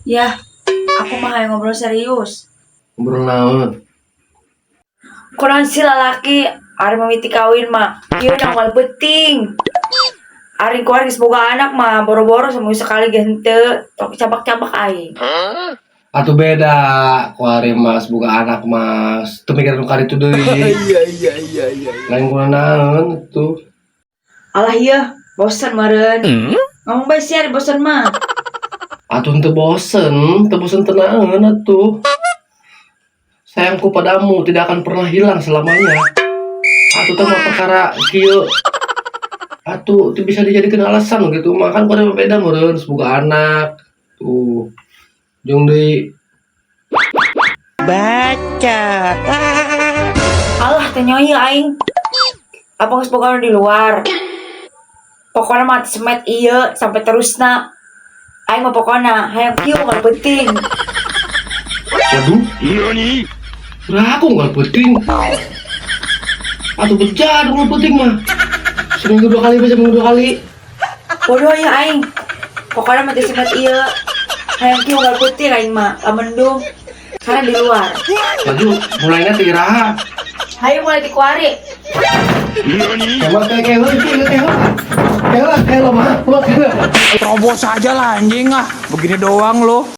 Ya, aku mah hayang ngobrol serius. Ngobrol naon? Kunaon sih lalaki ari mimiti kawin mah ieu unggal peuting. Ari kuari geus boga anak mah boro-boro seminggu sekali ge henteu, tok cabak-cabak aing. Atuh beda, kuari mah boga anak mah, teu mikir nu karitu deui. Iya. Lain kunaon tuh. Alah ieu, bosen meureun. Ngomong bae sih ari bosen mah. Atuh teu bosen teu naon atuh. Sayangku padamu tidak akan pernah hilang selamanya. Atuh teh mah perkara kieu. Atuh teu bisa dijadikan alasan gitu mah, kan kuari mah beda meureun boga anak. Tuh. Jeung deui. Baca. Alah, teh nyoy aing. Apa geus boga nu di luar? Pokoknya mah semet ieu sampai terusna. Aing mah pokokna hayang kieu unggal peuting. Waduh. Udah aku unggal peuting. Atuh bejat unggal peuting mah. Seminggu dua kali, bisa seminggu dua kali. Bodoh ya aing. Pokoknya mah teu semet ieu. Hayang kieu unggal peuting aing mah, lamun mendung karena di luar. Laju mulainya ti iraha? Hayu mulai ti kuari. Emang kayak kayak kayak kayak kayak kayak mah, kayak Terobos aja lah anjing ah. Begini doang lo.